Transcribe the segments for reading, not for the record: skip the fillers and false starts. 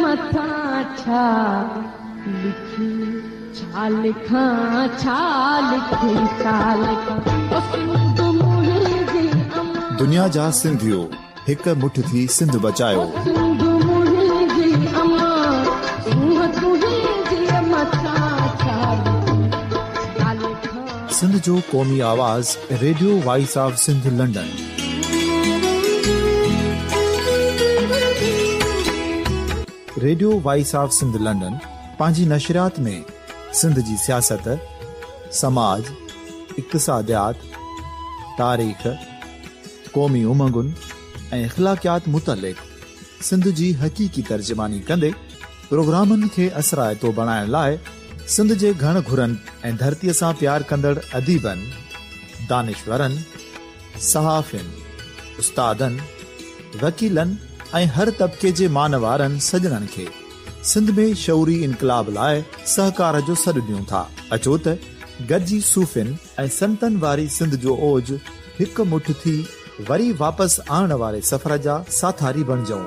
مٿان ڇا لکي ڇا لکان ڇا لکي ڇا لکان او سنڌ منهنجي امان. دنيا جا سنڌيو هڪ مٺ ٿي سنڌ بچايو. او سنڌ منهنجي امان سونهن تنهنجي مٿان ڇا لکي ڇا لکان. سنڌ جو قومي آواز radio voice of Sindh London. Radio voice of Sindh London پنهنجي نشريات ۾ سنڌ جي سياست، سماج، اقتصاديات، تاريخ، قومي امنگن ۽ اخلاقيات متعلق سنڌ جي حقيقي ترجماني ڪندي پروگرامن کي اثرائتو بڻائڻ لاء سنڌ جي گهڻ گهرن ۽ ڌرتيء سان پيار ڪندڙ اديبن، دانشورن، صحافين، استادن، وڪيلن ۽ هر طبقي جي مان وارن سڄڻن کي سنڌ ۾ شعوري انقلاب لاء سهڪار جو سڏ ڏيون ٿا. اچو ته گڏجي صوفين ۽ سنتن واري سنڌ جو اوج هڪ مٺ ٿي وري واپس آڻڻ واري سفر جا ساٿاري بڻجون.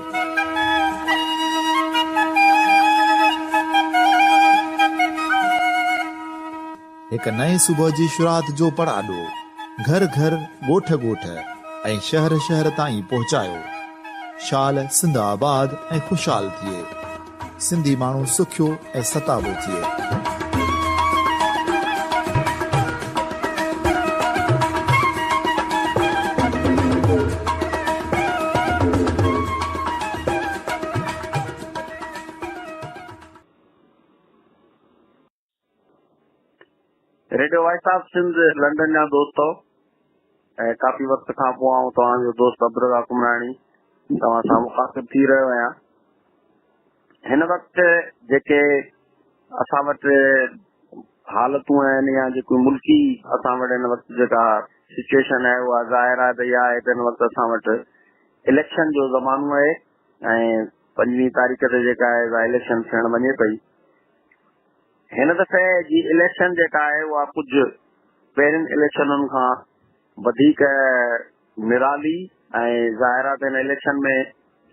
هڪ نئين صبح جي شروعات جو پڙاڏو گهر گهر، ڳوٺ ڳوٺ ۽ شهر شهر تائين پهچايو. شال سنڌ آباد ۽ خوشحال ٿئي. سنڌي ماڻهو سکيو ۽ ستابو ٿئي. Radio voice of Sindh London جا دوستو ۽ ڪافي وقت کان پوء آئون توهان جو دوست عبدالرزاق عمراڻي توهان سان مخاطب ٿي رهيو آهيان. هن وقت جيڪي اسان وٽ حالتون آهن يا جيڪو ملڪي اسان وٽ هن وقت جيڪا سچويشن آهي اها ظاهر آهي ته اها آهي ته هن وقت اسان وٽ اليڪشن جو زمانو آهي ۽ 25 تاريخ تي جيڪا آهي اليڪشن ٿيڻ وڃي پئي. هن دفعي جي اليڪشن جيڪا آهي اها ڪجهه پهرين اليڪشنن کان وڌيڪ نرالي ۽ ظاهر آهي ته هن اليڪشن ۾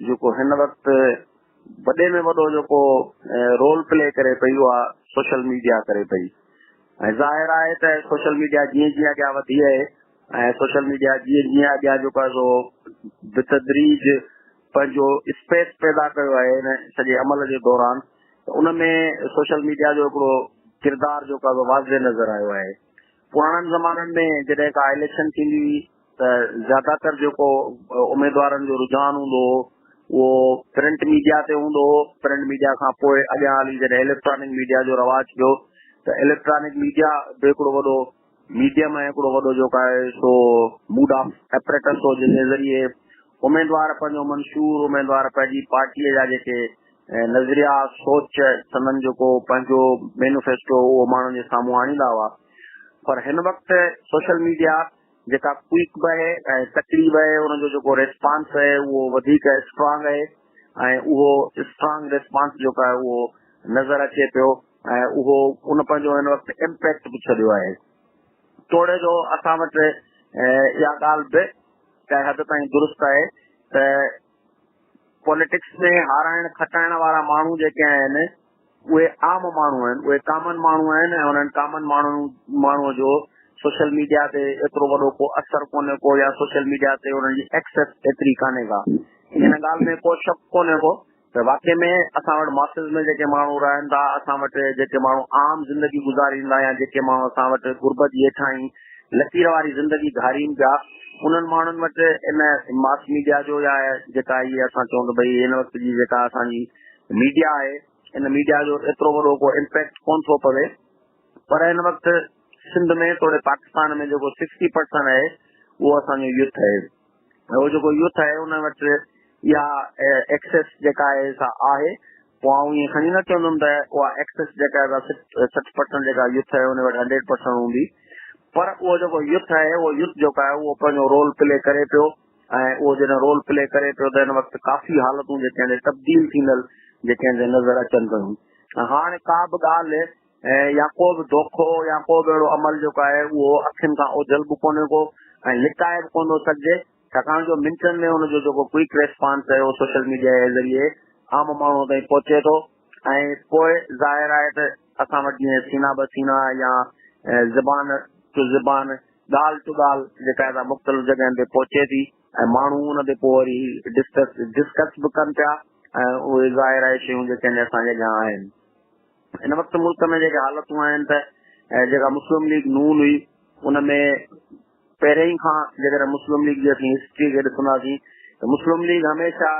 جيڪو هن وقت وڏي ۾ وڏو جيڪو رول پلي ڪري پئي اها سوشل ميڊيا ڪري پئي ۽ ظاهر آهي ته سوشل ميڊيا جيئن جيئن اڳيان وڌي آهي ۽ سوشل ميڊيا جيئن جيئن اڳيان جيڪو آهي سو بتدريج پنهنجو اسپيس پيدا ڪيو آهي هن سڄي عمل جي دوران ته ان ۾ سوشل ميڊيا جو هڪڙو ڪردار جيڪو آهي واضح نظر آيو آهي. پراڻن زمانن ۾ جڏهن ڪا اليڪشن ٿيندي هئي ته زياده تر جيڪو اميدوارن جو رجحان هوندو هو اهو پرنٽ ميڊيا تي هوندو هو. پرنٽ ميڊيا کان پوء اڳيان هلي جڏهن اليڪٽرانڪ ميڊيا جو رواج ٿيو ته اليڪٽرانڪ ميڊيا به هڪڙو وڏو ميڊيم ۽ هڪڙو وڏو جيڪو آهي سو موڊ آف ايپريٽس هو جنهن جي ذريعي اميدوار پنهنجو منشور، اميدوار پنهنجي پارٽيء جا جيڪي نظريا، سوچ، سندن جيڪو پنهنجو مينوفيسٽو هو اهو ماڻهن جي سامهون آڻيندا هئا. پر هن وقت سوشل ميڊيا جيڪا ڪوئڪ به آهي ۽ تڪڙي به آهي ان جو جيڪو ريسپانس آهي اهو وڌيڪ اسٽرانگ آهي ۽ اهو اسٽرانگ ريسپانس جيڪو آهي اهو نظر اچي پيو. ۽ اهو ان پنهنجو هن وقت امپيڪٽ به ڇڏيو آهي. توڙي جو اسان وٽ اها ڳالهه به ڪنهن حد تائين درست آهي ته پوليٽڪس ۾ هارائڻ کٽائڻ وارا ماڻهو جيڪي آهن اهي عام ماڻهو آهن، اهي ڪامن ماڻهو آهن ۽ انهن ڪامن ماڻهن ماڻهو جو سوشل ميڊيا تي ايترو وڏو ڪو اثر ڪونهي ڪو يا سوشل ميڊيا تي انهن جي ايڪسيس ايتري ڪانهي ڪا. ان ڳالهه ۾ ڪو شڪ ڪونهي ڪو ته واقعي ۾ اسان وٽ ماسز ۾ جيڪي ماڻهو رهن ٿا، اسان وٽ جيڪي ماڻهو عام زندگي گذارين ٿا يا جيڪي ماڻهو اسان وٽ غربت جي هيٺان ئي لڪير واري زندگي گهارين پيا، انهن ماڻهن وٽ ان ماس ميڊيا جو يا جيڪا هي اسان چئون ته ڀئي هن وقت جي جيڪا اسان جي ميڊيا آهي، ان ميڊيا جو ايترو وڏو ڪو امپيڪٽ ڪونه ٿو پوي. پر هن وقت سنڌ ۾ توڙي پاڪستان ۾ جيڪو سڪسٽي پرسنٽ آهي اهو اسان جو يوٿ آهي. اهو جيڪو يوٿ آهي ان وٽ اها ايڪسيس جيڪا آهي سا آهي. پوء آئون ائين کڻي نه چوندم ته اها ايڪسيس جيڪا آهي سا 60 پرسنٽ جيڪا يوٿ آهي ان وٽ 100 پرسنٽ هوندي، پر اهو جيڪو يوٿ آهي اهو يوٿ جيڪو آهي اهو پنهنجو رول پلي ڪري پيو ۽ اهو جڏهن رول پلي ڪري پيو ته هن وقت ڪافي حالتون جيڪي آهن تبديل ٿيندل جيڪي آهن نظر اچن پيون. هاڻ ڪا به ڳالهه يا ڪو به دوکو يا ڪو به اهڙو عمل جيڪو آهي اهو اکين کان اوجهل به ڪونهي ڪو ۽ لڪائي به ڪونه ٿو سگهجي، ڇاڪاڻ جو منٽن ۾ ان جو جيڪو ڪوئڪ ريسپانس آهي اهو سوشل ميڊيا جي ذريعي عام ماڻهوء تائين پهچي ٿو ۽ پوء ظاهر آهي ته اسان وٽ جيئن سينا به سينا يا زبان ٽو زبان، ڳالهه ٽو ڳالهه جيڪا آهي سا مختلف جڳهين تي پهچي ٿي ۽ ماڻهو ان تي پوء وري ڊسڪس ڊسڪس به ڪن پيا ۽ اهي ظاهر آهي شيون جيڪي آهن اسان جي اڳيان آهن. هن وقت ملڪ ۾ جيڪي حالتون آهن ته جيڪا مسلم ليگ نون هئي ان ۾ پهرين کان جيڪڏهن مسلم ليگ جي اسين هسٽري کي ڏسنداسين ته مسلم ليگ هميشه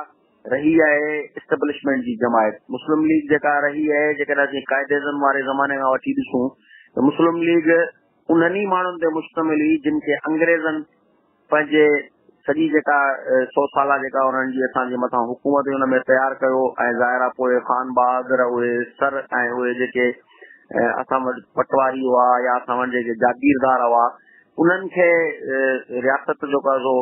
رهي آهي اسٽيبلشمينٽ جي جماعت. مسلم ليگ جيڪا رهي آهي جيڪڏهن اسين قائد اعظم واري زماني کان وٺي ڏسون ته مسلم ليگ انهن ئي ماڻهن تي مشتمل هئي جن کي انگريزن پنهنجي سڄي جيڪا سو سالا جيڪا انهن جي اسان جي مٿان حڪومت هئي ان ۾ تيار ڪيو ۽ ظاهر آهي پوء خان بهادر اهي سر ۽ اهي جيڪي اسان وٽ پٽواري هئا يا اسان وٽ جيڪي جاگيردار هئا انهن کي رياست جو قرضو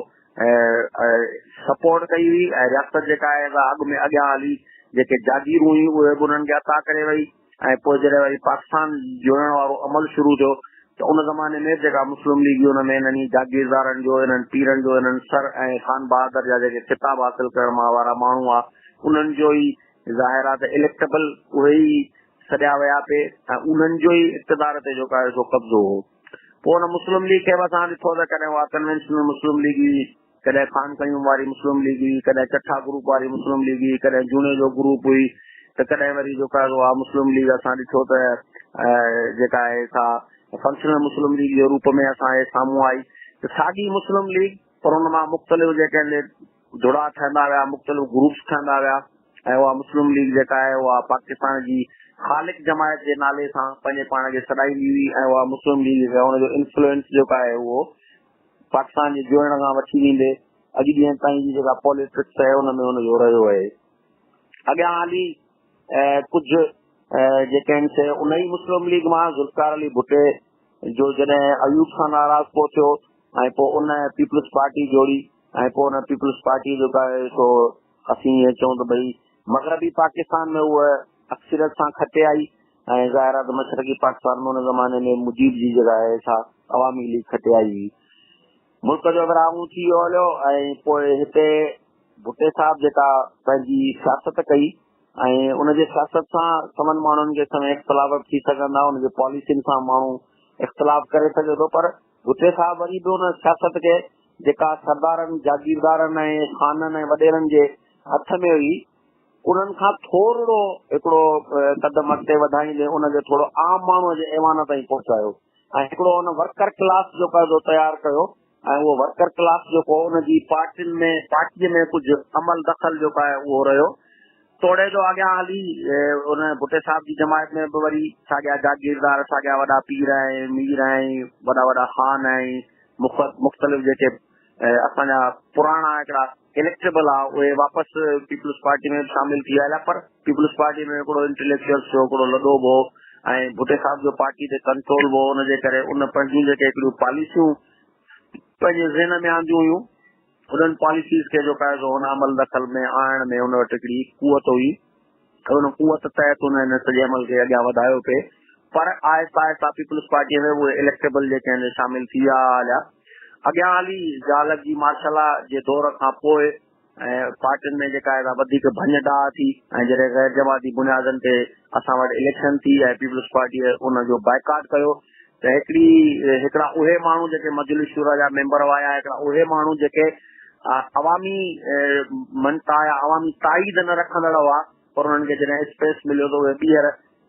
سپورٽ ڪئي هئي ۽ رياست جيڪا آهي سا اڳ ۾ اڳيان هلي جيڪي جاگيرون هيون اهي به انهن کي عطا ڪري وئي ۽ پوء جڏهن وري پاڪستان جوڙڻ وارو عمل شروع ٿيو ته ان زماني ۾ جيڪا مسلم ليگ هئي ان ۾ انهن ئي جاگيردارن جو انهن پيرن جو انهن سر ۽ خان بهادر جا جيڪي خطاب حاصل ڪرڻ وارا ماڻهو هئا انهن جو ئي ظاهر آهي ته اليڪٽبل اهي ئي سڏيا ويا پئي ۽ انهن جو ئي اقتدار تي جيڪو آهي سو قبضو هو. پوء ان مسلم ليگ کي به اسان ڏٺو ته ڪڏهن اها ڪنوينشنل مسلم ليگ هئي، ڪڏهن خان قيوم واري مسلم ليگ هئي، ڪڏهن چٺا گروپ واري مسلم ليگ هئي، ڪڏهن جوڻيجو گروپ هئي ته ڪڏهن وري جيڪو آهي سو اها مسلم ليگ اسان ڏٺو ته جيڪا آهي سا فنڪشنل مسلم ليگ جي روپ ۾ اسان جي سامهون آئي ته ساڳي مسلم ليگ پر ان مان مختلف جيڪي ڌڙا ٺهندا ويا، مختلف گروپس ٺهندا ويا ۽ اها مسلم ليگ جيڪا آهي اها پاڪستان جي خالق جماعت جي نالي سان پنهنجي پاڻ کي سڏائيندي هئي ۽ اها مسلم ليگ جيڪا ان جو انفلوئنس جيڪو آهي اهو پاڪستان جي جوڙڻ کان وٺي ويندي اڄ ڏينهن تائين جي جيڪا پاليٽڪس آهي ان ۾ ان جو رهيو آهي. اڳيان هلي ڪجهه جيڪي آهن سي ان ئي مسلم ليگ مان ذوالفقار علي ڀٽي جو جڏهن ايوب سان ناراضپو ٿيو ۽ پوء ان پيپلز پارٽي جوڙي ۽ پوء ان پيپلز پارٽيء جو ڪا سو اسين ائين چئون ته ڀئي مغربي پاڪستان ۾ هوء اڪثريت سان کٽي آئي ۽ ظاهر آهي ته مشرقي پاڪستان ۾ ان زماني ۾ مجيب جي جيڪا آهي سا عوامي ليگ کٽي آئي هئي. ملڪ جو ورهاڱو ٿي ويو هليو ۽ پوء هتي ڀٽي صاحب جيڪا پنهنجي سياست ڪئي ۽ ان جي سياست سان سون ماڻهن کي سوين اختلاف به ٿي سگهن ٿا، ان جي پاليسين سان ماڻهو اختلاف ڪري سگهي ٿو پر ڀٽي صاحب وري به ان سياست کي جيڪا سردارن، جاگيردارن ۽ خانن ۽ وڏيرن جي هٿ ۾ هئي، انهن کان ٿورڙو هڪڙو قدم اڳتي وڌائيندي ان کي ٿورو عام ماڻهوء جي ايوان تائين پهچايو ۽ هڪڙو ان ورڪر ڪلاس جو قاعدو تيار ڪيو ۽ اهو ورڪر ڪلاس جيڪو ان جي پارٽين ۾ پارٽيء ۾ ڪجهه عمل دخل جيڪو آهي اهو رهيو. توڙي جو اڳيان هلي ان ڀٽي صاحب جي جماعت ۾ به وري ساڳيا جاگيردار، ساڳيا وڏا پير ۽ مير ۽ وڏا وڏا خان ۽ مختلف جيڪي اسان جا پراڻا هڪڙا اليڪٽيبل ها اهي واپس پيپلز پارٽي ۾ به شامل ٿي آيا پر پيپلز پارٽي ۾ هڪڙو انٽليڪچوئلز جو هڪڙو لڏو به هو ۽ ڀٽي صاحب جو پارٽي تي ڪنٽرول به هو ان جي ڪري ان پنهنجون جيڪي هڪڙيون پاليسيون پنهنجي ذهن ۾ آنديون هيون انهن پاليسيز کي جو قاعدو ان عمل دخل ۾ آڻڻ ۾ ان وٽ هڪڙي قوت هئي ۽ ان قوت تحت ان هن سڄي عمل کي اڳيان وڌايو پئي پر آهستي آهستي پيپلز پارٽيء ۾ اهي اليڪٽيبل جيڪي آهن شامل ٿي ويا هليا اڳيان هلي جهالت جي مارشل لا جي دور کان پوء ۽ پارٽين ۾ جيڪا آهي وڌيڪ ڀڃ ڊاهه ٿي ۽ جڏهن غير جماعتي بنيادن تي اسان وٽ اليڪشن ٿي ۽ پيپلز پارٽيء ان جو بائيڪاٽ ڪيو ته هڪڙي هڪڙا اهي ماڻهو جيڪي مجلس شورا جا ميمبر هئا يا هڪڙا اهي ماڻهو جيڪي عوامي مڃتا يا عوامي تائيد نه رکندڙ هئا پر انهن کي جڏهن اسپيس مليو ته اهي ٻيهر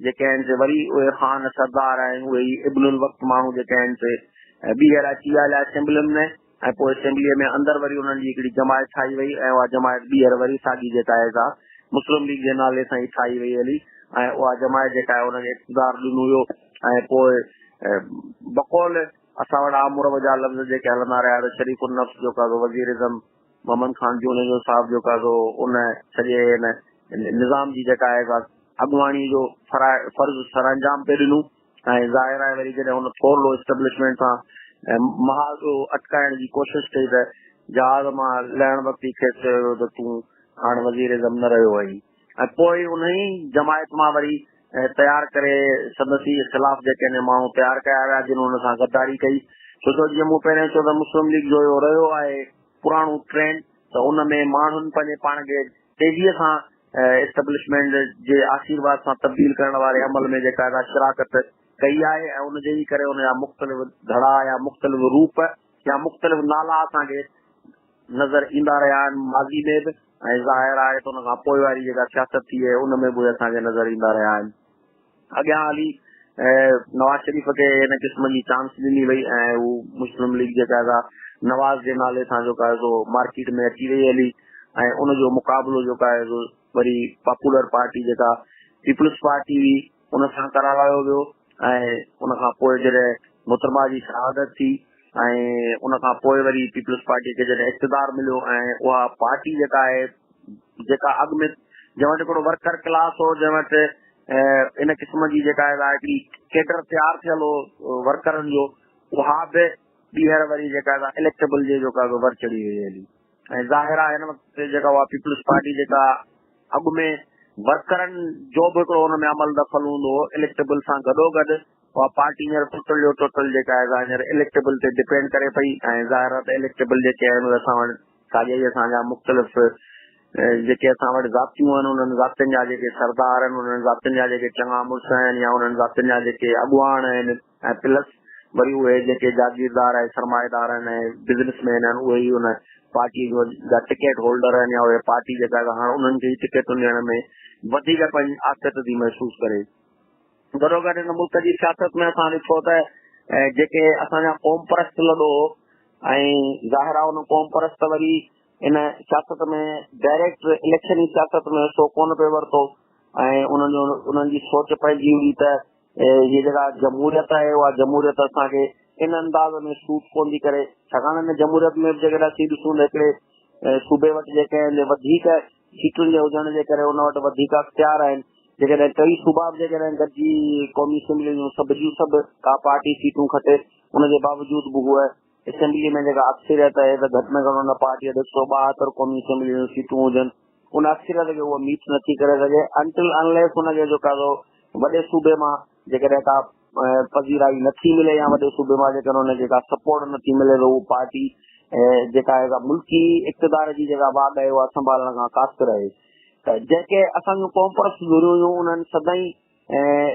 جيڪي آهن سي وري اهي خان سردار آهن اهي ئي ابن الوقت ماڻهو جيڪي آهن سي ٻيهر اچي ويا هليا اسيمبلين ۾ ۽ پوء اسيمبليء ۾ اندر وري انهن جي هڪڙي جماعت ٺاهي وئي ۽ اها جماعت ٻيهر وري ساڳي جيڪا آهي سا مسلم ليگ جي نالي سان ئي ٺاهي وئي هلي ۽ اها جماعت جيڪا آهي ان کي اقتدار ڏنو ويو ۽ پوء بقول اسان وٽ عام مروجه لفظ جيڪي هلندا رهيا ته شريف النفس جو ڪا وزير اعظم محمد خان جوڻيجو صاحب جو ڪا ان سڄي هن نظام جي جيڪا آهي سا اڳواڻي جو فرض سرانجام پئي ڏنو. ۽ ظاهر آهي وري جڏهن هن ٿورڙو اسٽيبلشمينٽ سان مهاڏو اٽڪائڻ جي ڪوشش ڪئي ته جهاز مان لهڻ وقت ئي کيس چيو ويو ته تون هاڻ وزيراعظم نه رهيو آهين ۽ پوء انهي جماعت مان وري تيار ڪري سندس ئي خلاف جيڪي آهن ماڻهو تيار ڪيا ويا جن هن سان غداري ڪئي ڇو جو جيئن مون پهريان چيو ته مسلم ليگ جو اهو رهيو آهي پراڻو ٽرينڊ ته ان ۾ ماڻهن پنهنجي پاڻ کي تيزيء سان اسٽيبلشمينٽ جي آشيرواد سان تبديل ڪرڻ واري عمل ۾ جيڪا آهي شراڪت ڪئي آهي ۽ ان جي ئي ڪري ان جا مختلف ڌڙا يا مختلف روپ يا مختلف نالا اسان کي نظر ايندا رهيا آهن ماضي ۾ به ۽ ظاهر آهي ته ان کان پوء واري جيڪا سياست ٿي آهي ان ۾ به اهي اسان کي نظر ايندا رهيا آهن. اڳيان هلي نواز شريف کي ان قسم جي چانس ڏني وئي ۽ هو مسلم ليگ جيڪا آهي سا نواز جي نالي سان جيڪو آهي سو مارڪيٽ ۾ اچي وئي هلي ۽ ان جو مقابلو جيڪو آهي سو وري پاپولر پارٽي جيڪا پيپلز پارٽي هئي ان سان ڪرايو ويو ۽ ان کان پوء جڏهن محترمه جي شهادت ٿي ۽ ان کان پوء وري پيپلز پارٽي کي جڏهن اقتدار مليو ۽ اها پارٽي جيڪا آهي جيڪا اڳ ۾ جنهن وٽ هڪڙو ورڪر ڪلاس هو جنهن وٽ ان قسم جي جيڪا آهي هڪڙي ڪيڊر تيار ٿيل هو ورڪرن جو اها به ٻيهر وري جيڪا آهي اليڪٽيبل جي جيڪا ور چڙهي وئي هلي ۽ ظاهر آهي هن وقت جيڪا اها پيپلز پارٽي جيڪا اڳ ۾ ورڪرن جو به هڪڙو ان ۾ عمل دخل هوندو هو اليڪٽيبل سان گڏو گڏ اها پارٽي هينئر ٽوٽل جو ٽوٽل جيڪا آهي سا هينئر اليڪٽيبل تي ڊپينڊ ڪري پئي ۽ ظاهر آهي ته اليڪٽيبل جيڪي آهن اهي اسان وٽ ساڳيا ئي اسان جا مختلف جيڪي اسان وٽ ذاتيون آهن انهن ذاتين جا جيڪي سردار آهن انهن ذاتين جا جيڪي چڱا مڙس آهن يا انهن ذاتين جا جيڪي اڳواڻ آهن ۽ پلس وري اهي جيڪي جاگيردار ۽ سرمائيدار آهن ۽ بزنس مين آهن اهي ئي ان پارٽي جو جا ٽڪيٽ هولڊر آهن يا اهي پارٽي جيڪا آهي هاڻ انهن کي ئي ٽڪيٽون ڏيڻ ۾ وڌيڪ پنهنجي آٿت ٿي محسوس ڪري. گڏوگڏ هن ملڪ جي سياست ۾ اسان ڏٺو ته جيڪي اسان جا قوم پرست لڏو هو ۽ ظاهر آهي ان قوم پرست وري ان سياست ۾ ڊائريڪٽ اليڪشني سياست ۾ حصو ڪونه پئي ورتو ۽ انهن جو انهن جي سوچ پنهنجي هئي ته هيء جيڪا جمهوريت آهي اها جمهوريت اسان کي ان انداز ۾ سوٽ ڪونه ٿي ڪري ڇاڪاڻ هن جمهوريت ۾ به جيڪڏهن اسين ڏسون ته هڪڙي صوبي وٽ جيڪي آهن وڌيڪ سيٽن جي هجڻ جي ڪري ان وٽ وڌيڪ اختيار آهن جيڪڏهن ٽئي صوبا به جيڪڏهن گڏجي قومي اسيمبلي جون سڀ جون سڀ ڪا پارٽي سيٽون کٽي ان جي باوجود به هوء اسيمبلي ۾ جيڪا اڪثريت آهي ته گهٽ ۾ گهٽ ان پارٽي وٽ 172 قومي اسيمبلي جون سيٽون هجن ان اڪثريت کي هوء ميٽ نٿي ڪري سگهي انٽل انليس ان کي جيڪو آهي سو وڏي صوبي مان جيڪڏهن ڪا پذيرائي نٿي ملي يا وڏي صوبي مان جيڪڏهن ان کي ڪا سپورٽ نٿي ملي ته هو پارٽي جيڪا آهي سا ملڪي اقتدار جي جيڪا واڳ آهي اها سنڀالڻ کان قاصر آهي ته جيڪي اسان جون قومپرست ڌريون هيون انهن سدائين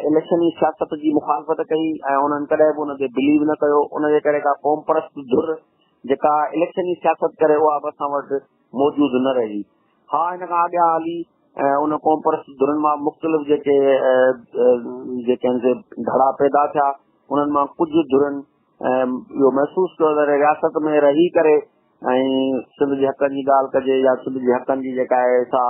اليڪشني سياست جي مخالفت ڪئي ۽ انهن ڪڏهن به ان تي بليو نه ڪيو ان جي ڪري ڪا قومپرست ڌر جيڪا اليڪشني سياست ڪري اها به اسان وٽ موجود نه رهي. ها ان کان اڳيان هلي ان قومپرست ڌرين مان مختلف جيڪي جيڪي آهن سي ڌڙا پيدا ٿيا انهن مان ڪجهه ڌرين اهو محسوس ڪيو ته رياست ۾ رهي ڪري ۽ سنڌ جي حقن جي ڳالهه ڪجي يا سنڌ جي حقن جي جيڪا آهي سا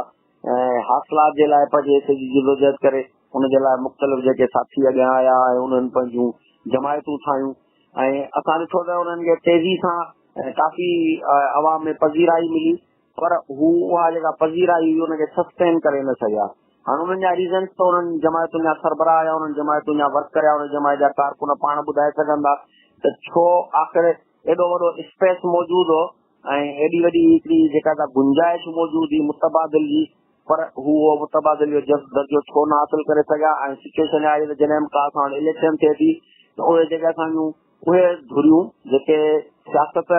حاصلات جي لاء پنهنجي حصي جي جدوجهد ڪري ان جي لاء مختلف جيڪي ساٿي اڳيان آيا ۽ انهن پنهنجون جماعتون ٺاهيون ۽ اسان ڏٺو ته انهن کي تيزي سان ڪافي عوام ۾ پذيرائي ملي پر هو اها جيڪا پذيرائي هئي ان کي سسٽين ڪري نه سگهيا. هاڻ انهن جا ريزنس ته انهن جماعتن جا سربراهه يا انهن جماعتن جا ورڪر يا انهن جماعت جا ڪارڪن پاڻ ٻڌائي سگهن ٿا ته ڇو آخر ايڏو وڏو اسپيس موجود هو ۽ ايڏي وڏي هڪڙي جيڪا ڪا گنجائش موجود هئي متبادل جي پر هو اهو متبادل جو جز درجو ڇو نه حاصل ڪري سگهيا ۽ سچويشن اها آهي ته جڏهن به ڪا اسان وٽ اليڪشن ٿئي ٿي ته اهي جيڪي اسان جون اهي ڌريون جيڪي سياست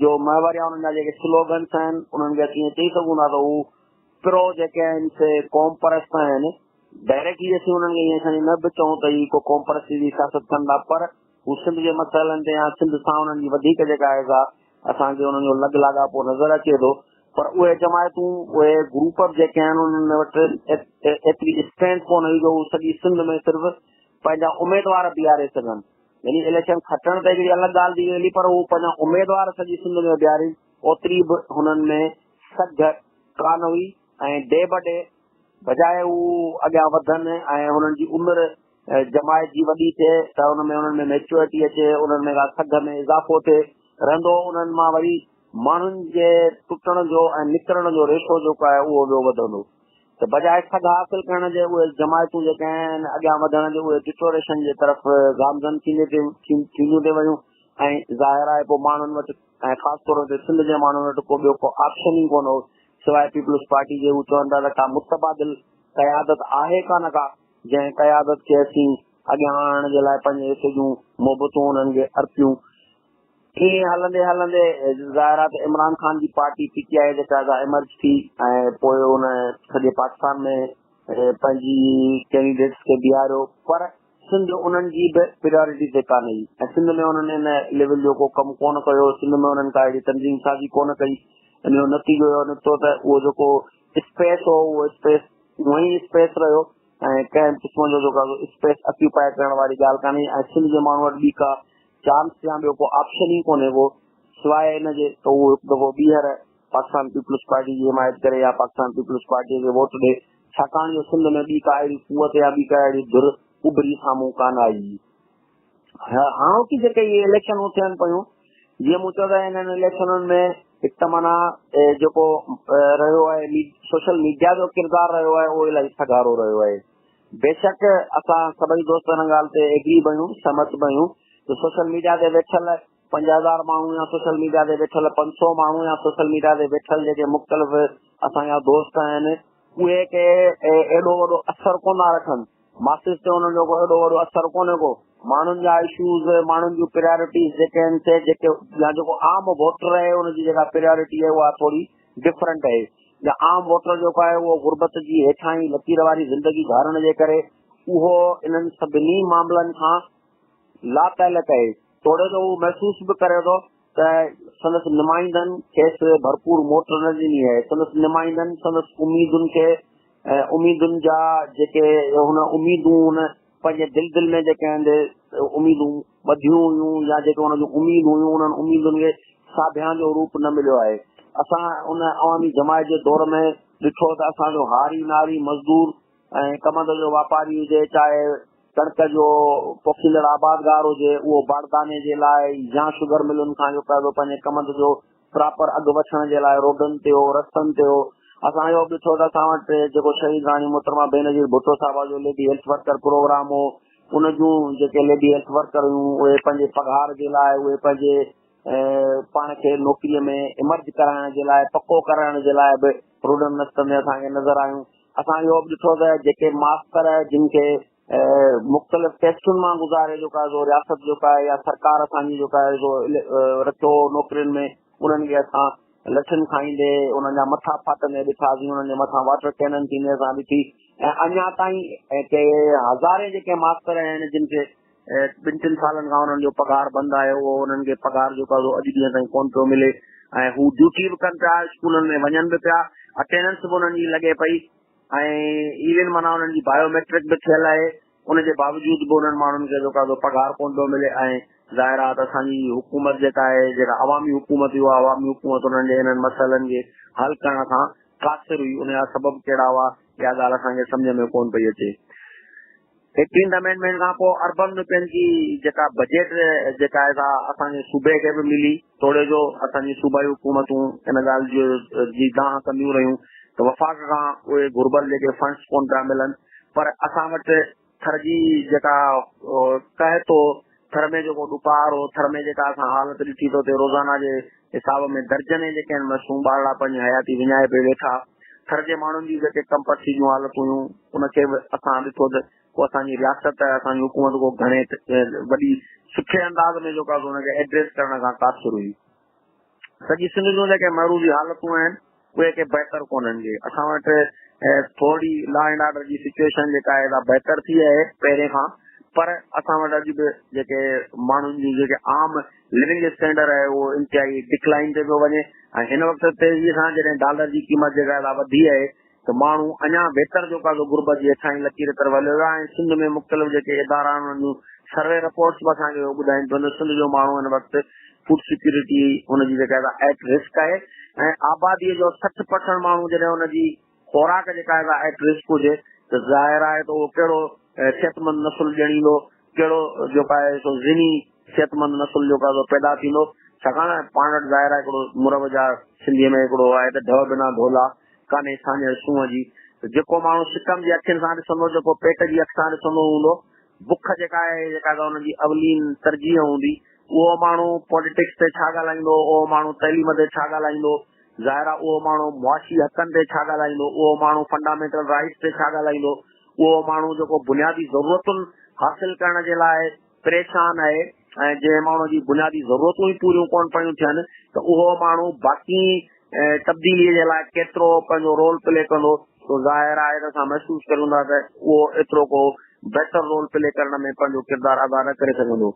جو محور يا انهن جا جيڪي سلوگنس آهن انهن کي اسين چئي سگهون ٿا ته هو پرو جيڪي آهن سي قوم پرست آهن ڊائريڪٽلي اسين انهن کي ائين کڻي نه به چئون ته هي ڪو قوم پرستي جي سياست ڪن ٿا پر هو سنڌ جي مسئلن تي يا سنڌ سان انهن جي وڌيڪ جيڪا آهي سا اسان کي انهن جو لڳ لاڳاپو نظر اچي ٿو پر اهي جماعتون اهي گروپ به جيڪي آهن انهن وٽ ايتري اسٽرينٿ ڪونه هئي جو هو سڄي سنڌ ۾ صرف پنهنجا اميدوار بيهاري سگهن يعني اليڪشن کٽڻ ته هڪڙي الڳ ڳالهه ٿي ويندي پر هو پنهنجا اميدوار سڄي سنڌ ۾ بيهارين اوتري به هنن ۾ سگهه ڪانه هئي ۽ ڊي به ڊي بجاء هو اڳيان وڌن ۽ هنن جي عمر جماعت جي وڏي ٿئي ته ان ۾ انهن ۾ ميچوئرٽي اچي انهن ۾ ڪا سگهه ۾ اضافو ٿئي رهندو انهن مان وري ماڻهن جي ٽٽڻ جو ۽ نڪرڻ جو ريشو جيڪو آهي اهو ٻيو وڌندو ته بجاء سگهه حاصل ڪرڻ جي اهي جماعتون جيڪي آهن اڳيان وڌڻ جي اهي ڊٽوريشن جي طرف گامزن ٿينديون ٿي ويون ۽ ظاهر آهي پوء ماڻهن وٽ ۽ خاص طور تي سنڌ جي ماڻهن وٽ ڪو ٻيو ڪو آپشن ئي ڪونه هو سواء پيپلز پارٽي جي. هو چون ٿا ته ڪا متبادل قيادت آهي ڪانه ڪا جنهن قيادت کي اسين اڳيان آڻڻ جي لاء پنهنجي حصي جون محبتون انهن کي ارپيون. ائين هلندي هلندي ظاهر آهي ته عمران خان جي پارٽي پي ٽي آء جيڪا سا ايمرج ٿي ۽ پوء ان سڄي پاڪستان ۾ پنهنجي ڪينڊيڊيٽس کي بيهاريو پر سنڌ انهن جي به پريارٽي تي ڪانه هئي ۽ سنڌ ۾ انهن ان ليول جو ڪو ڪم ڪونه ڪيو، سنڌ ۾ انهن ڪا اهڙي تنظيم سازي ڪونه ڪئي. ان جو نتيجو اهو نڪتو ته اهو جيڪو اسپيس هو اهو اسپيس اونئن ئي اسپيس رهيو ۽ ڪنهن به قسم جو جيڪو اسپيس اڪيوپائي ڪرڻ واري ڳالهه ڪانهي ۽ سنڌ جي ماڻهو وٽ ٻي ڪا چانس يا ٻيو ڪو آپشن ئي ڪونهي ڪو سواء ان جي ته هو هڪ دفعو ٻيهر پاڪستان پيپلز پارٽي جي حمايت ڪري يا پاڪستان پيپلز پارٽي کي ووٽ ڏي، ڇاڪاڻ جو سنڌ ۾ ٻي ڪا اهڙي قوت يا ٻي ڪا اهڙي ڌر اڀري سامهون ڪانه آئي. هاڻوڪي جيڪي اهي اليڪشنون ٿين پيون، جيئن مون چيو ته انهن اليڪشنن ۾ هڪ ته معنيٰ جيڪو رهيو آهي سوشل ميڊيا جو ڪردار رهيو آهي اهو الاهي سگهارو رهيو آهي. بيشڪ اسان سڀئي دوست ان ڳالهه تي ايگري به آهيون، سهمت به آهيون ته سوشل ميڊيا تي ويٺل 5000 ماڻهو يا سوشل ميڊيا تي ويٺل 500 ماڻهو يا سوشل ميڊيا تي ويٺل جيڪي مختلف اسان جا دوست آهن اهي ڪي ايڏو وڏو اثر ڪونه ٿا رکن، ماسز تي انهن جو ڪو ايڏو وڏو اثر ڪونهي ڪو، ماڻهن جا اشوز، ماڻهن جون پريارٽيز جيڪي آهن سي جيڪي يا جيڪو عام ووٽر آهي ان جي جيڪا پريارٽي آهي اها ٿوري ڊفرنٽ آهي. يا عام ووٽر جيڪو آهي اهو غربت جي هيٺاهين لڪير واري زندگي گهارڻ جي ڪري اهو انهن سڀني معاملن کان لاتعلق آهي، توڙي جو هو محسوس به ڪري ٿو ته سندس نمائندن کيس ڀرپور موٽ نه ڏني آهي، سندس نمائندن سندس اميدن کي اميدن جا جيڪي هن اميدون هن پنهنجي دل دل ۾ جيڪي آهن اميدون ٻڌيون هيون يا جيڪي هن جون اميد هيون انهن اميدن کي ساڀيان جو روپ نه مليو آهي. اسان ان عوامي جماعت جي دور ۾ ڏٺو ته اسان جو هاري ناري مزدور ۽ ڪمند جو واپاري هجي چاهي ڪڻڪ جو پوکيندڙ آبادگار هجي اهو بارداني جي لاء يا شگر ملن کان جو پئسو پنهنجي ڪمند جو پراپر اگهه وٺڻ جي لاء روڊن تي هو رستن تي هو. اسان اهو به ڏٺو ته اسان وٽ جيڪو شهيد راڻي محترمه بينظير ڀٽو صاحبه جو ليڊي هيلٿ ورڪر پروگرام هو ان جون جيڪي ليڊي هيلٿ ورڪر هيون اهي پنهنجي پگهار جي لاء اهي پنهنجي پاڻ کي نوڪري ۾ ايمرج ڪرائڻ جي لاء پڪو ڪرائڻ جي لاء به روڊن رستن تي اسان کي نظر آيون. اسان اهو به ڏٺو ته جيڪي ماستر جن کي مختلف ٽيسٽن مان گذاري جيڪو آهي سو رياست جيڪو آهي يا سرڪار اسان جي جيڪو آهي سو رکيو هو نوڪرين ۾ انهن کي اسان لٺين کائيندي انهن جا مٿا ڦاٽندي ڏٺاسين انهن جي مٿان واٽر ڪينن ٿيندي اسان ڏٺي ۽ اڃا تائين ڪي هزارين جيڪي ماستر آهن جن کي ٻن ٽن سالن کان انهن جو پگهار بند آهي اهو انهن کي پگهار جيڪو آهي سو اڄ ڏينهن تائين ڪونه پيو ملي ۽ هو ڊيوٽي به ڪن پيا اسڪولن ۾ وڃن به پيا اٽينڊنس به انهن جي لڳي پئي ۽ ايون معنيٰ انهن جي بايو ميٽرڪ به ٿيل آهي ان جي باوجود به انهن ماڻهن کي جيڪو آهي پگهار ڪونه پيو ملي ۽ ظاهر آهي ته اسان جي حڪومت جيڪا آهي جيڪا عوامي حڪومت هئي اها عوامي حڪومت انهن جي انهن مسئلن کي حل ڪرڻ کان قاصر هئي ان جا سبب ڪهڙا هئا اها ڳالهه اسان کي سمجهه ۾ ڪونه پئي اچي. ايٽينٿ امينڊمينٽ کان پوء اربن روپين جي جيڪا بجيٽ جيڪا آهي سا اسان جي صوبي کي به ملي توڙي جو اسان جي صوبائي حڪومتون ان ڳالهه جي دانهن ڪنديون رهيون ته وفاق کان اهي گهربل جيڪي فنڊز ڪونه پيا ملن پر اسان وٽ ٿر جي جيڪا قحط هو ٿر ۾ جيڪو ڏڪار هو ٿر ۾ جيڪا اسان حالت ڏٺي ته اتي روزانه جي حساب ۾ درجنين جيڪي آهن معصوم ٻارڙا پنهنجي حياتي وڃائي پئي ويٺا ٿر جي ماڻهن جون جيڪي ڪمپرسي جون حالتون هيون ان کي به اسان ڏٺو ته ڪو اسان جي رياست اسان جي حڪومت ڪو گهڻي وڏي سٺي انداز ۾ جيڪو آهي ان کي ايڊريس ڪرڻ کان قاصر هئي. سڄي سنڌ جون جيڪي معروضي حالتون آهن اهي ڪي بهتر ڪونهن جي اسان وٽ ٿوري لا اينڊ آرڊر جي سچويشن جيڪا آهي سا بهتر ٿي آهي پهرين کان پر اسان وٽ اڄ به جيڪي ماڻهن جون جيڪي عام لونگ اسٽينڊرڊ آهي اهو انتهائي ڊڪلائن تي پيو وڃي ۽ هن وقت تيزي سان جڏهن ڊالر جي قيمت جيڪا آهي سا وڌي آهي ته ماڻهو اڃا ويتر جيڪو آهي سو غربت جي هيٺاهين لڪير طرف هليو ويو آهي ۽ سنڌ ۾ مختلف جيڪي ادارا آهن انهن جون سروي رپورٽس به اسان کي اهو ٻڌائين پيون ته سنڌ جو ماڻهو هن وقت فوڊ سيڪيورٽي ان جي جيڪا آهي ايٽ رسڪ آهي ۽ آبادي جو 60% ماڻهو جڏهن ان جي خوراڪ جيڪا آهي سا ايٽ رسڪ هجي ته ظاهر آهي ته اهو ڪهڙو صحتمند نسل ڄڻيندو، ڪهڙو جيڪو آهي سو ذهني صحتمند نسل جيڪو آهي سو پيدا ٿيندو. ڇاڪاڻ پاڻ وٽ ظاهر آهي هڪڙو مروج آهي سنڌيء ۾ هڪڙو آهي ته ڍء بنا ڍولا ڪانهي ساڃهه سونهن جي ته جيڪو ماڻهو شڪم جي اکين سان ڏسندو، جيڪو پيٽ جي اک سان ڏسندو هوندو، بک جيڪا آهي جيڪا سا ان جي اولين ترجيح هوندي، اهو ماڻهو پاليٽڪس تي ڇا ڳالهائيندو، اهو ماڻهو تعليم تي ڇا ڳالهائيندو، ظاهر آهي اهو ماڻهو معاشي حقن تي ڇا ڳالهائيندو، اهو ماڻهو فنڊامينٽل رائيٽس تي ڇا ڳالهائيندو، اهو ماڻهو جيڪو بنيادي ضرورتن حاصل ڪرڻ جي لاء پريشان آهي، ۽ جنهن ماڻهو جي بنيادي ضرورتون ئي پوريون ڪونه پيون ٿين ته اهو ماڻهو باقي تبديلي جي لاء ڪيترو پنهنجو رول پلي ڪندو؟ سو ظاهر آهي ته اسان محسوس ڪريون ٿا ته اهو ايترو ڪو بهتر رول پلي ڪرڻ ۾ پنهنجو ڪردار ادا نه ڪري سگهندو.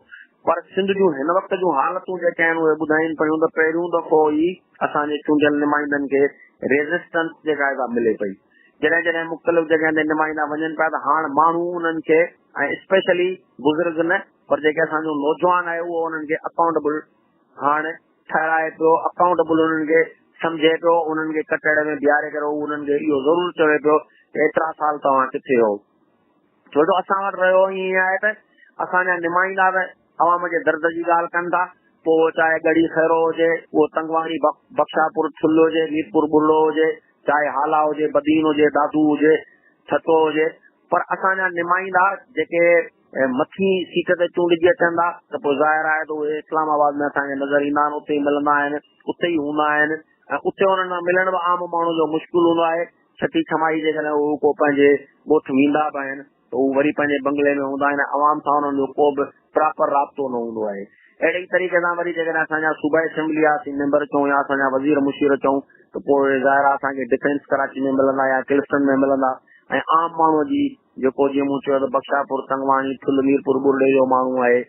پر سنڌ جون هن وقت جون حالتون جيڪي آهن اهي ٻڌائين پيون ته پهريون دفعو ئي اسان جي چونڊيل نمائندن کي ريزسٽنس جيڪا آهي سا ملي پئي. جڏهن جڏهن مختلف جڳهين تي نمائندا وڃن پيا ته هاڻ ماڻهو انهن کي ۽ اسپيشلي بزرگ نه پر جيڪي اسان جو نوجوان آهي اهو انهن کي اڪائونٽبل هاڻ ٺهرائي پيو، اڪائونٽبل انهن کي سمجهي پيو، انهن کي ڪٽهڙي ۾ بيهاري ڪري هو انهن کي اهو ضرور چوي پيو ته ايترا سال توهان ڪٿي هئو؟ ڇو جو اسان وٽ رهيو ائين آهي ته اسان جا نمائندا به عوام جي درد جي ڳالهه ڪن ٿا، پوء اهو چاهي ڳڙهي خيرو هجي، اهو تنگواڻي بخشاپور ٺل هجي، ميرپور ٻرڙو هجي، چاهي هالا هجي، بدين هجي، دادو هجي، ٺٽو هجي، پر اسان جا نمائندا جيڪي مٿين سيٽ تي چونڊجي اچن ٿا ته پوء ظاهر آهي ته اهي اسلام آباد ۾ اسان کي نظر ايندا آهن، اتي ئي ملندا آهن، اتي ئي هوندا آهن ۽ اتي انهن سان ملڻ به عام ماڻهو جو مشڪل هوندو آهي. ڇٺي ڇماهي جيڪڏهن هو ڪو پنهنجي ڳوٺ ويندا به آهن ته هو وري پنهنجي بنگلي ۾ هوندا آهن ۽ عوام سان انهن جو ڪو به پراپر رابطو نه هوندو آهي. اهڙي ئي طريقي سان وري جيڪڏهن اسان جا صوبائي اسيمبلي جا اسين ميمبر چئون يا اسان جا وزير مشير چئون ته پوء ظاهر آهي اسان کي ڊفينس ڪراچي ۾ ملندا يا ڪلفٽن ۾ ملندا ۽ عام ماڻهو جي جيڪو جيئن مون چيو ته بخشاپور، تنگواڻي، ٺل، ميرپور ٻرڙي جو ماڻهو آهي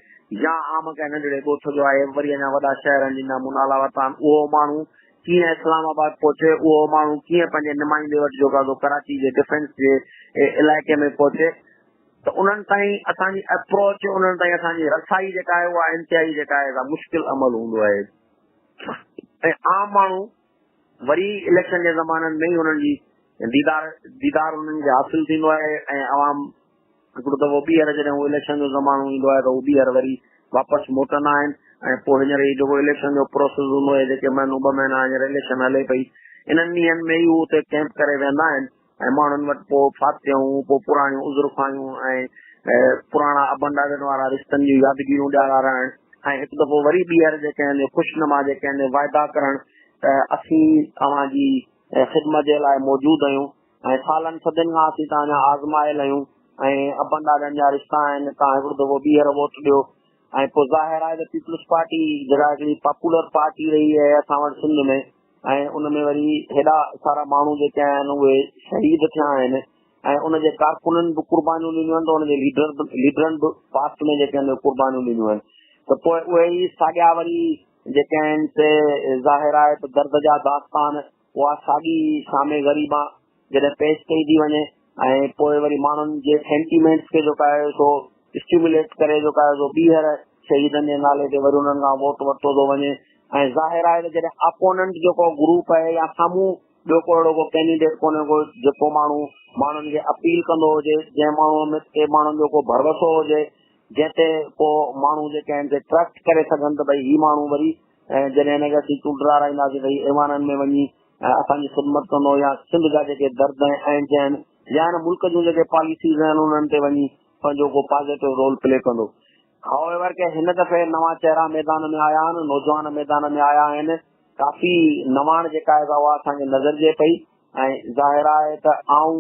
يا عام ڪنهن ننڍڙي ڳوٺ جو آهي وري اڃا وڏا شهر آهن جن جا مون نالا ورتا آهن اهو ماڻهو ڪيئن اسلام آباد پهچي، اهو ماڻهو ڪيئن پنهنجي نمائندي وٽ جيڪو آهي سو ڪراچي جي ڊفينس جي علائقي ۾ پهچي ته انهن تائين اسان جي اپروچ، انهن تائين اسان جي رسائي جيڪا آهي اها انتهائي جيڪا آهي سا مشڪل عمل هوندو آهي ۽ عام ماڻهو وري اليڪشن جي زمانن ۾ ئي انهن جي ديدار ديدار انهن کي حاصل ٿيندو آهي ۽ عوام هڪڙو دفعو ٻيهر جڏهن هو اليڪشن جو زمانو ايندو آهي ته هو ٻيهر وري واپس موٽندا آهن ۽ پوء هينئر هي جيڪو اليڪشن جو پروسيس هوندو آهي جيڪي مهينو ٻه مهينا هينئر اليڪشن هلي پئي انهن ڏينهن ۾ ئي هو اتي ڪئمپ ڪري ويهندا آهن ۽ ماڻهن وٽ پوء فاتحون پوء پراڻيون عذر خواهيون ۽ پراڻا ابن ڏاڏن وارا رشتن جون يادگيريون ڏيارائڻ ۽ هڪ دفعو وري ٻيهر جيڪي آهن خوشنما جيڪي آهن واعدا ڪرڻ ته اسين اوهان جي خدمت جي لاء موجود آهيون ۽ سالن صدين کان اسين توهان جا آزمايل آهيون ۽ ابن ڏاڏن جا رشتا آهن، توهان هڪڙو دفعو ٻيهر ووٽ ڏيو ۽ پوء ظاهر آهي ته پيپلز پارٽي جيڪا هڪڙي پاپولر پارٽي رهي آهي اسان وٽ سنڌ ۾ ۽ ان ۾ وري هيڏا سارا ماڻهو جيڪي آهن اهي شهيد ٿيا آهن ۽ ان جي ڪارڪنن به قربانيون ڏنيون آهن ته ان جي ليڊر به ليڊرن به پاسٽ ۾ جيڪي آهن قربانيون ڏنيون آهن ته پوء اهي ئي ساڳيا وري جيڪي آهن سي ظاهر آهي ته درد جا داستان اها ساڳي شام غريبان جڏهن پيش ڪئي ٿي وڃي ۽ پوء وري ماڻهن جي سينٽيمينٽس کي جيڪو آهي سو اسٽيموليٽ ڪري جيڪو آهي سو ٻيهر شهيدن جي نالي تي وري انهن کان ووٽ ورتو ٿو وڃي ۽ ظاهر آهي ته جڏهن اپوننٽ جيڪو گروپ آهي يا سامهون ٻيو ڪو اهڙو ڪو ڪينڊيڊيٽ ڪونهي ڪو جيڪو ماڻهو ماڻهن کي اپيل ڪندو هجي جنهن ماڻهو ۾ تي ماڻهن جو ڪو ڀروسو هجي جنهن تي ڪو ماڻهو جيڪي آهن سي ٽرسٽ ڪري سگهن ته ڀئي هي ماڻهو وري ۽ جڏهن هن کي اسين چونڊرارائينداسين ته هي ايوانن ۾ وڃي اسان جي خدمت ڪندو يا سنڌ جا جيڪي درد ۽ اهنج آهن يا هن ملڪ جون جيڪي پاليسيز آهن انهن تي وڃي پنهنجو ڪو پازيٽو رول پلي ڪندو. هاء ايور ڪي هن دفعي نوان چهرا ميدان ۾ آيا آهن، نوجوان ميدان ۾ آيا آهن، ڪافي نواڻ جيڪا آهي سا اها اسان کي نظرجي پئي ۽ ظاهر آهي ته آئون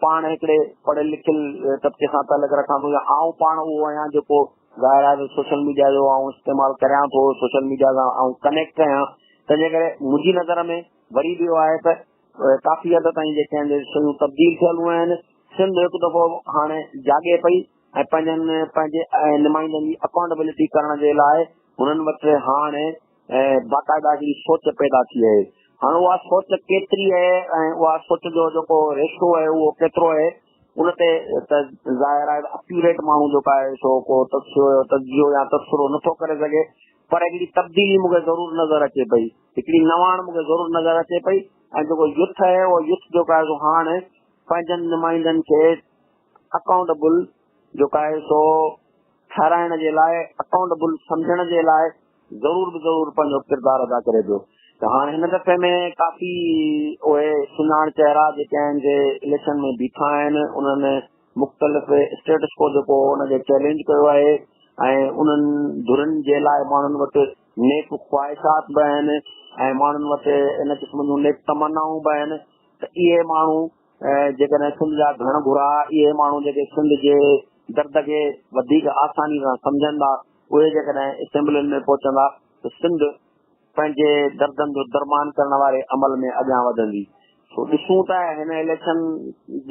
پاڻ هڪڙي پڙهيل لکيل طبقي سان تعلق رکان ٿو يا آئون پاڻ اهو آهيان جيڪو ظاهر آهي ته سوشل ميڊيا جو آئون استعمال ڪريان ٿو سوشل ميڊيا سان آئون ڪنيڪٽ آهيان تنهنجي ڪري منهنجي نظر ۾ وري به اهو آهي ته ڪافي حد تائين جيڪي آهن شيون تبديل ٿيل آهن سنڌ هڪ دفعو هاڻي جاڳي پئي ۽ پنهنجن پنهنجي نمائندن جي اڪائونٽبلٽي ڪرڻ جي لاء هنن وٽ هاڻي باقاعده هڪڙي سوچ پيدا ٿي آهي. هاڻ اها سوچ ڪيتري آهي ۽ اها سوچ جو جيڪو ريشو آهي اهو ڪيترو آهي ان تي ته ظاهر آهي ته اڪيوريٽ ماڻهو جيڪو آهي سو ڪو تجزيو يا تبصرو نٿو ڪري سگهي پر هڪڙي تبديلي مون کي ضرور نظر اچي پئي، هڪڙي نواڻ مون کي ضرور نظر اچي پئي ۽ جيڪو يوٿ آهي اهو يوٿ جيڪو آهي سو هاڻ پنهنجن نمائندن کي اڪائونٽبل جيڪو آهي سو ٺهرائڻ جي لاء اڪائونٽبل سمجهڻ جي لاء ضرور به ضرور پنهنجو ڪردار ادا ڪري پيو ته هاڻ هن دفعي ۾ ڪافي اهي سڃاڻ چهرا جيڪي آهن جي اليڪشن ۾ بيٺا آهن انهن مختلف اسٽيٽس ڪو جيڪو ان کي چئلينج ڪيو آهي ۽ انهن ڌرين جي لاء ماڻهن وٽ نيڪ خواهشات به آهن ۽ ماڻهن وٽ ان قسم جون نيڪ تمنائون به آهن ته اهي ماڻهو جيڪڏهن سنڌ جا گهڻ گهرا اهي ماڻهو جيڪي سنڌ جي درد کي وڌيڪ آساني سان سمجهن ٿا اهي جيڪڏهن اسيمبلين ۾ پهچندا ته سنڌ پنهنجي دردن جو درمان ڪرڻ واري عمل ۾ اڳيان وڌندي. سو ڏسون ته هن اليڪشن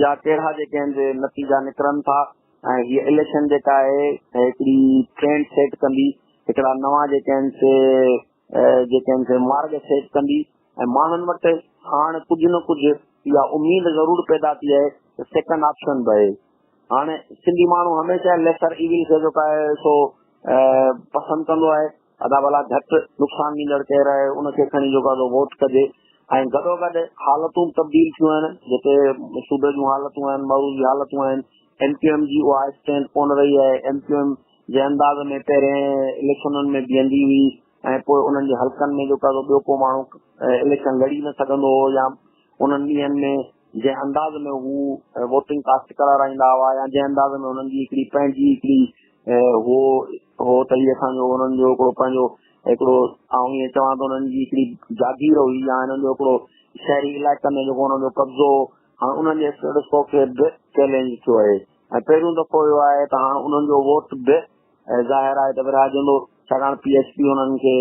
جا ڪهڙا جيڪي آهن سي نتيجا نڪرن ٿا ۽ هيء اليڪشن جيڪا آهي هڪڙي ٽرينڊ سيٽ ڪندي، هڪڙا نوان جيڪي آهن سي جيڪي آهن سي مارڳ سيٽ ڪندي ۽ ماڻهن وٽ هاڻ ڪجهه نه ڪجهه اها اميد ضرور پيدا ٿي آهي ته سيڪنڊ آپشن به آهي. هاڻي سنڌي ماڻهو هميشه ليسر ايول کي جيڪو آهي سو پسند ڪندو آهي. ادا ڀلا گهٽ نقصان ڏيندڙ ڪير آهي ان کي کڻي جيڪو آهي سو ووٽ ڪجي ۽ گڏوگڏ حالتون به تبديل ٿيون آهن جيڪي صوبي جون حالتون آهن معروضي حالتون آهن ايم ڪيو ايم جي اها اسٽرينٿ ڪونه رهي آهي ايم ڪيو ايم جنهن انداز ۾ پهرين اليڪشنن ۾ بيهندي هئي ۽ پوء انهن جي حلقن ۾ جيڪو آهي سو ٻيو ڪو ماڻهو اليڪشن لڙي نه سگهندو هو يا انهن ڏينهن ۾ جنهن انداز ۾ هو ووٽنگ ڪاسٽ ڪرارائيندا هئا يا جنهن انداز ۾ انهن جي هڪڙي پنهنجي هڪڙي هو هو ته هي اسان جو انهن جو هڪڙو پنهنجو هڪڙو آئون ائين چوان ته انهن جي هڪڙي جاگير هئي يا انهن جو هڪڙو شهري علائقن ۾ جيڪو انهن جو قبضو هو هاڻ انهن جي اسٽيٽس ڪو کي به چئلينج ٿيو آهي ۽ پهريون دفعو اهو آهي ته هاڻ انهن جو ووٽ به ظاهر آهي ته ورهائجندو، ڇاڪاڻ پي ايس پي انهن کي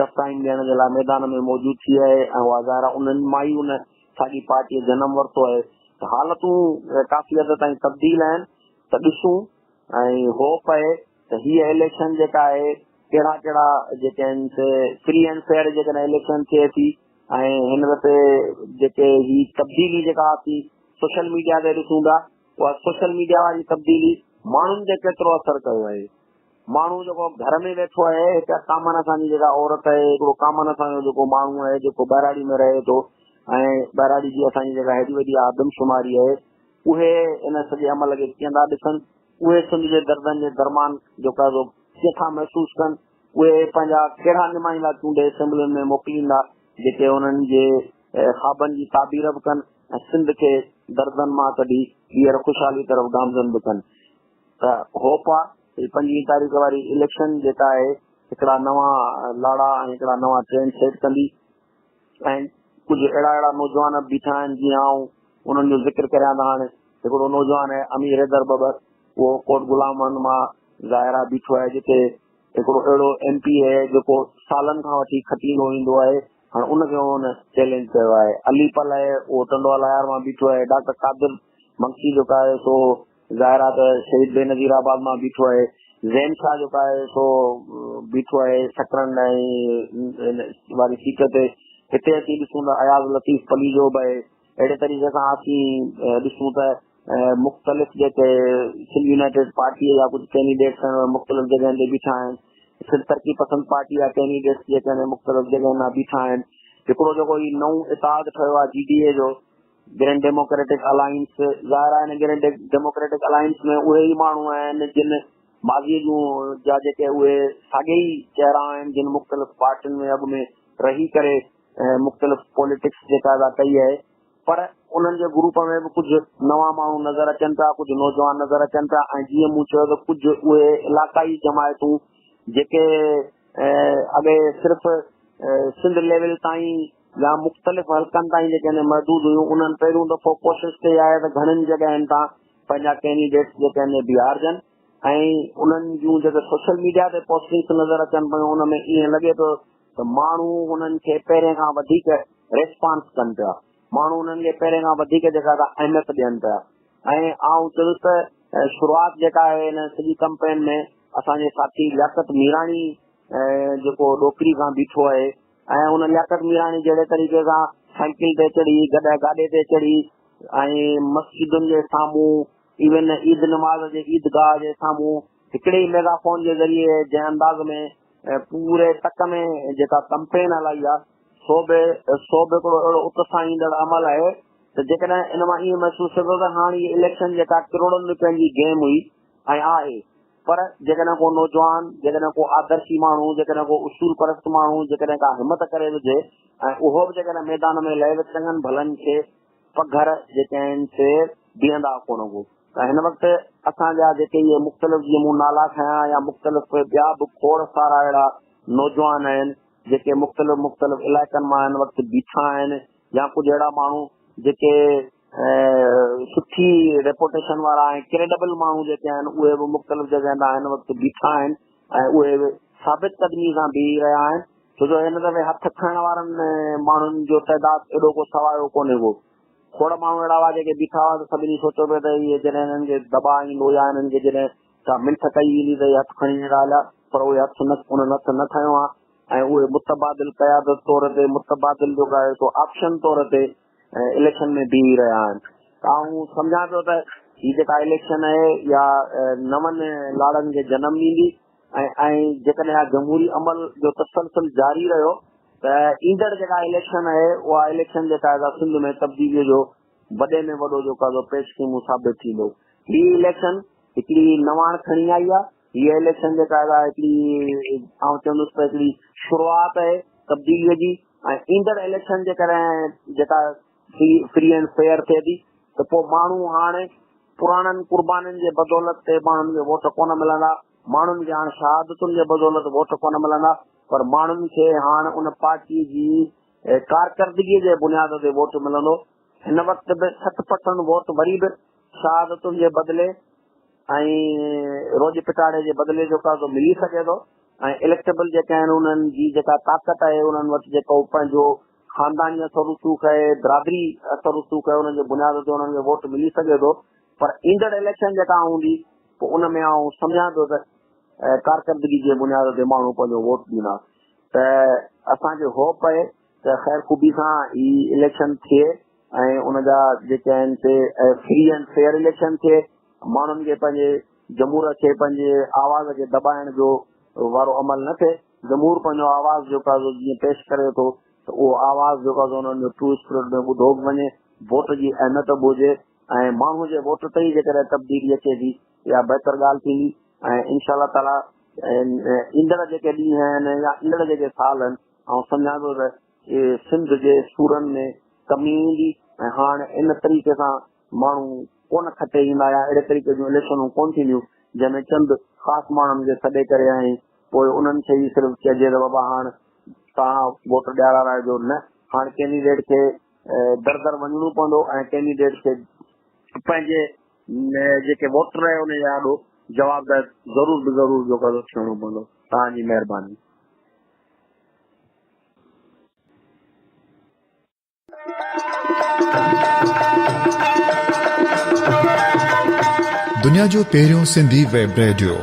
ٽف ٽائيم ڏيڻ جي لاء ميدان ۾ موجود ٿي آهي ۽ اها ظاهر آهي انهن مان ئي ان ساڳي پارٽيء جنم ورتو آهي ته حالتون ڪافي حد تائين تبديل آهن ته ڏسون ۽ هوپ آهي ته هيء اليڪشن جيڪا آهي ڪهڙا ڪهڙا جيڪي آهن سي فري اينڊ فيئر جيڪڏهن اليڪشن ٿئي ٿي ۽ هن دفعي جيڪي هي تبديلي جيڪا اسين سوشل ميڊيا تي ڏسون پيا اها سوشل ميڊيا واري تبديلي ماڻهن تي ڪيترو اثر ڪيو آهي. ماڻهو جيڪو گهر ۾ ويٺو آهي، هڪ ڪامن اسان جي جيڪا عورت آهي، هڪڙو ڪامن اسان جو جيڪو ماڻهو آهي، جيڪو ٻهراڙي ۾ رهي ٿو ۽ ٻهراڙي جي اسان جي جيڪا هيڏي وڏي آدمشماري آهي، اهي ان سڄي عمل کي ڪيئن ٿا ڏسن، اهي سنڌ جي دردن جي درمان جيڪو آهي سو ڪيئن ٿا محسوس ڪن، اهي پنهنجا ڪهڙا نمائندا چونڊي اسيمبلين ۾ موڪليندا، جيڪي انهن جي خوابن جي تعبير به ڪن ۽ سنڌ کي دردن مان ڪڍي ٻيهر خوشحالي طرف گامزن به ڪن ته هوپ آ ته هي پنجويهه تاريخ واري اليڪشن جيڪا آهي هڪڙا نوان لاڙا ۽ هڪڙا نوان ٽرينڊ سيٽ ڪندي ۽ ڪجهه اهڙا اهڙا نوجوان به بيٺا آهن جيئن آئون انهن جو ذڪر ڪريان ته هاڻي هڪڙو نوجوان آهي امير حيدر ٻٻر اهو ڪوٽ غلام محمد مان ظاهر آ بيٺو آهي جتي هڪڙو اهڙو ايم پي اي جيڪو سالن کان وٺي کٽيندو ايندو آهي هاڻ ان کي هن چئلينج ڪيو آهي. علي پلهه اهو ٽنڊو الهيار مان بيٺو آهي. ڊاڪٽر قادر مگسي جيڪو آهي سو ظاهر آهي ته شهيد بينظير آباد مان بيٺو آهي. زين شاهه جيڪو آهي سو بيٺو آهي سڪرنڊ ۽ واري سيٽ تي. هتي اچي ڏسون ته اياز لطيف پليجو به آهي. اهڙي طريقي سان اسين ڏسون ته مختلف جيڪي سنڌ يونائيٽيڊ پارٽيء جا ڪجهه ڪينڊيڊيٽس آهن اهي مختلف جڳهين تي بيٺا آهن. سنڌ ترقي پسند پارٽي جا ڪينڊيڊيٽس جيڪي آهن مختلف جڳهين تان بيٺا آهن. هڪڙو جيڪو هي نئون اتحاد ٺهيو آهي جي ڊي اي جو، گرينڊ ڊيموڪريٽڪ الائنس، ظاهر آهي هن گرينڊ ڊيموڪريٽڪ الائنس ۾ اهي ئي ماڻهو آهن جن ماضيء جون جا جيڪي اهي ساڳي ئي چهرا آهن جن مختلف پارٽين ۾ اڳ ۾ رهي ڪري مختلف پوليٽڪس جيڪا ادا ڪئي آهي. پر انهن جي گروپ ۾ به ڪجهه نوان ماڻهو نظر اچن پيا، ڪجهه نوجوان نظر اچن پيا ۽ جيئن مون چيو ته ڪجهه اهي علاقائي جماعتون جيڪي اڳي صرف سنڌ ليول تائين يا مختلف حلقن تائين جيڪي آهن محدود هيون انهن پهريون دفعو ڪوشش ڪئي آهي ته گهڻين جڳهين تان پنهنجا ڪينڊيڊيٽس جيڪي آهن بيهارجن ۽ انهن جون جيڪي سوشل ميڊيا تي پوسٽنگس نظر اچن پيون ان ۾ ائين لڳي پيو ته ماڻهو انهن کي پهرين کان وڌيڪ ريسپانس ڪن پيا، ماڻهو انهن کي پهرين کان وڌيڪ جيڪا ڪا اهميت ڏين پيا ۽ آئون چوندس ته شروعات جيڪا آهي هن سڄي ڪمپين ۾ اسان جي ساٿي لياقت ميراڻي جيڪو ڏوڪري کان بيٺو آهي ۽ ان لياقت ميراڻي جهڙي طريقي سان سائيڪل تي چڙهي گڏهه گاڏي تي چڙهي ۽ مسجدن جي سامهون ايون عيد نماز جي عيدگاهه جي سامهون هڪڙي ئي ميگا فون جي ذريعي جنهن انداز ۾ پوري تڪ ۾ جيڪا ڪمپين هلائي آهي سو به سو به هڪڙو اهڙو اتساهيندڙ عمل آهي ته جيڪڏهن ان مان ائين محسوس ٿئي ٿو ته هاڻ هي اليڪشن جيڪا ڪروڙن روپين جي گيم هئي ۽ آهي پر جيڪڏهن ڪو نوجوان جيڪڏهن ڪو آدرشي ماڻهو جيڪڏهن ڪو اصول پرست ماڻهو جيڪڏهن ڪا همت ڪري وجهي ۽ اهو به جيڪڏهن ميدان ۾ لهي ته چڱن ڀلن کي پگهر جيڪي آهن سي بيهندا ڪونه ڪو ته هن وقت اسان جا جيڪي اهي مختلف جيئن مون نالا کنيا يا مختلف ٻيا به کوڙ سارا اهڙا نوجوان آهن جيڪي مختلف مختلف علائقن مان هن وقت بيٺا آهن يا ڪجهه اهڙا ماڻهو جيڪي سٺي ريپوٽيشن وارا ۽ ڪريڊبل ماڻهو جيڪي آهن اهي به مختلف جڳهين تان هن وقت بيٺا آهن. ۽ اهي ثابت قدمي سان بيهي رهيا آهن ڇو جو هن دفعي هٿ کڻڻ وارن ماڻهن جو تعداد ايڏو ڪو سوايو ڪونهي ڪو. کوڙ ماڻهو اهڙا هئا جيڪي بيٺا هئا ته سڀني سوچيو پئي ته اهي جڏهن هنن کي دٻاء ايندو يا هنن کي جڏهن ڪا منٿ ڪئي ويندي ته اهي هٿ کڻي ويندا هليا پر اهي هٿ نه انهن هٿ نه کنيو آهي ۽ اهي متبادل قيادت طور تي متبادل جيڪو آهي سو آپشن طور تي اليڪشن ۾ بيهي رهيا آهن ته آئون سمجهان پيو ته هي جيڪا اليڪشن آهي اها نون لاڙن کي جنم ڏيندي ۽ ۽ جيڪڏهن اها جمهوري عمل جو تسلسل جاري رهيو ته ايندڙ جيڪا اليڪشن آهي اها اليڪشن جيڪا آهي سنڌ ۾ تبديلي جو وڏي ۾ وڏو جيڪو آهي پيش خيمو ثابت ٿيندو. هي اليڪشن هڪڙي نواڻ کڻي آئي آهي. هيء اليڪشن جيڪا آهي هڪڙي آئون چوندس ته هڪڙي شروعات آهي تبديلي جي ۽ ايندڙ اليڪشن جيڪڏهن جيڪا فري اينڊ فيئر ٿئي ٿي ته پوء ماڻهو هاڻي پراڻن قربانين جي بدولت تي ماڻهن کي ووٽ ڪونه ملندا، ماڻهن کي هاڻ شهادتن جي بدولت ووٽ ڪونه ملندا پر ماڻهن کي هاڻ ان پارٽي جي ڪارڪردگي جي بنياد تي ووٽ ملندو. هن وقت به 60 پرسنٽ ووٽ وري به شهادتن جي بدلي ۽ روڄ پٽاڙي جي بدلي جو قرضو ملي سگهي ٿو ۽ اليڪٽيبل جيڪي آهن انهن جي جيڪا طاقت آهي انهن وٽ جيڪو پنهنجو خانداني اثر رسوخ آهي برادري اثر رسوخ آهي انهن جي بنياد تي انهن کي ووٽ ملي سگهي ٿو پر ايندڙ اليڪشن جيڪا هوندي پوء ان ۾ آئون سمجهان ٿو ته ڪارڪردگي جي بنياد تي ماڻهو پنهنجو ووٽ ڏيندا ته اسان کي هوپ آهي ته خير خوبي سان هي اليڪشن ٿئي ۽ ان جا جيڪي آهن سي فري اينڊ فيئر اليڪشن ٿئي، ماڻهن کي پنهنجي جمهور کي پنهنجي آواز کي دٻائڻ جو وارو عمل نه ٿئي، جمهور پنهنجو آواز جيڪو آهي سو جيئن پيش ڪري ٿو ته اهو آواز جيڪو آهي سو انهن جو ٽرو اسپرٽ ۾ ٻڌو به وڃي، ووٽ جي اهميت به هجي ۽ ماڻهو جي ووٽ تي ئي جيڪڏهن تبديلي اچي ٿي اها بهتر ڳالهه ٿيندي ۽ انشاء الله تعاليٰ ايندڙ جيڪي ڏينهن آهن يا ايندڙ جيڪي سال آهن آئون سمجهان ٿو ته سنڌ جي سورن ۾ ڪمي ايندي ۽ هاڻ ان طريقي سان ماڻهو ڪونه کٽي ايندا يا اهڙي طريقي جون اليڪشنون ڪونه ٿينديون جنهن ۾ چند خاص ماڻهن کي سڏي ڪري ۽ پوء انهن کي ئي صرف چئجي ته بابا هاڻ توهان ووٽ ڏيارارائجو نه هاڻ ڪينڊيڊيٽ کي در در وڃڻو پوندو ۽ ڪينڊيڊيٽ کي پنهنجي جيڪي ووٽر آهي ان جي آڏو جوابده ضرور به ضرور جو ٿيڻو پوندو توهان جي مهرباني. دنيا جو پهريون Sindhi web radio,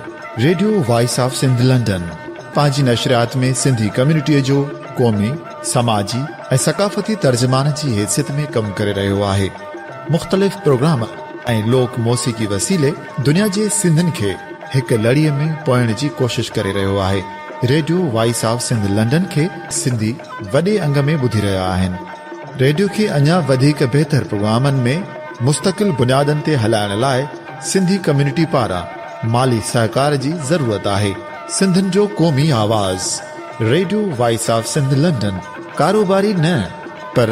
radio voice of Sindh London, پنهنجي نشريات ۾ سنڌي ڪميونٽيء جو قومي، سماجي ۽ ثقافتي ترجمان جي حيثيت ۾ ڪم ڪري رهيو آهي. مختلف پروگرام ۽ لوڪ موسيقي وسيلي دنيا جي سنڌين کي هڪ لڙيء ۾ پوئڻ جي ڪوشش ڪري رهيو آهي. Radio voice of Sindh London کي سنڌي وڏي انگ ۾ ٻڌي رهيا آهن. ريڊيو کي اڃا وڌيڪ بهتر پروگرامن ۾ مستقل بنيادن تي هلائڻ لاء سنڌي ڪميونٽي پاران مالي سهڪار جي ضرورت آهي. سنڌين جو قومي آواز radio voice of Sindh London ڪاروباري نه پر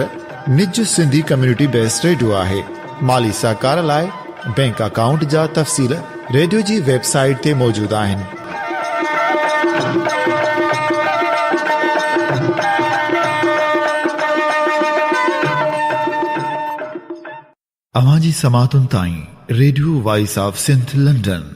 نج سنڌي ڪميونٽي بيسڊ ريڊيو آهي. مالي سهڪار لاء بينڪ اڪائونٽ جا تفصيل ريڊيو جي ويب سائيٽ تي موجود آهن. اوهان جي سماعتن تائين radio voice of Sindh London.